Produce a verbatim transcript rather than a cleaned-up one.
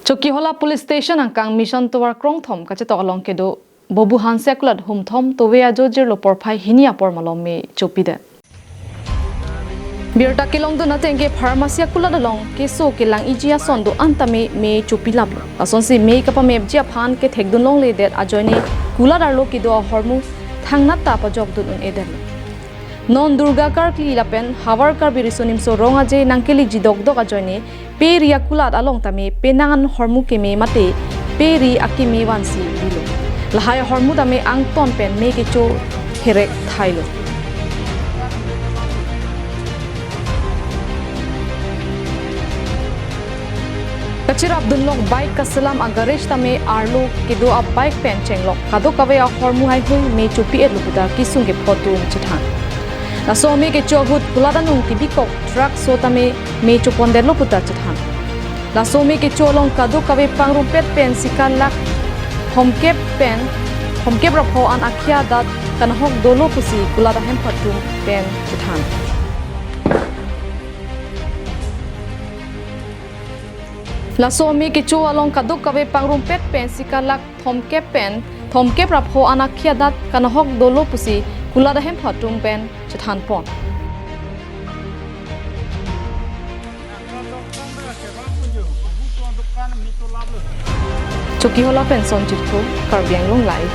Chokihola Police Station angkang Mission Tower krongthom kachetok along kedo Bobu Hanse akulat humthom tove ajo jirlo porphai hini apor malom me chopidet. Birta kelongdun ateng ke pharmacy akulat along keso kelang-iji ason do-an tame me chopilaplo. Lasonsi me kapamepji aphan kethekdun longledet ajoine kulat arlo kedo ahormu thangnat ta pajokdun un-edetlo. Non Durga Karkli lapen Havar Karbi Riso Nimso Rong Aje nangkelikji dokdok ajoine pe ri akulat along tame penang an hormu keme mate pe ri akeme vansi bilo. Lahai hormu tame angton pen me kecho herek thailo. Kacherapdunlok bike kaselam agarage tame arlo kedo abike pen chenglok kadokave ahormu haihui me chopi-etlo puta kesung kepho atum chethan. Laso me kecho ahut kulat anung kebikok truck so tame me chopondetlo puta chethan. Laso me kecho along kadokave pangrumpet pen sika lakh thomkep pen thomkep ra pho an akhei adat kanahok dolo pusi kulat ahemphu atum pen chethan. Laso me kecho along kadokave pangrumpet pen sika lakh thomkep pen thomkep ra pho an akhei adat kanahok dolo pusi kulat ahemphu atum pen chethanpon. Chokihola pen Sonjit Kro, Karbi Anglong Live.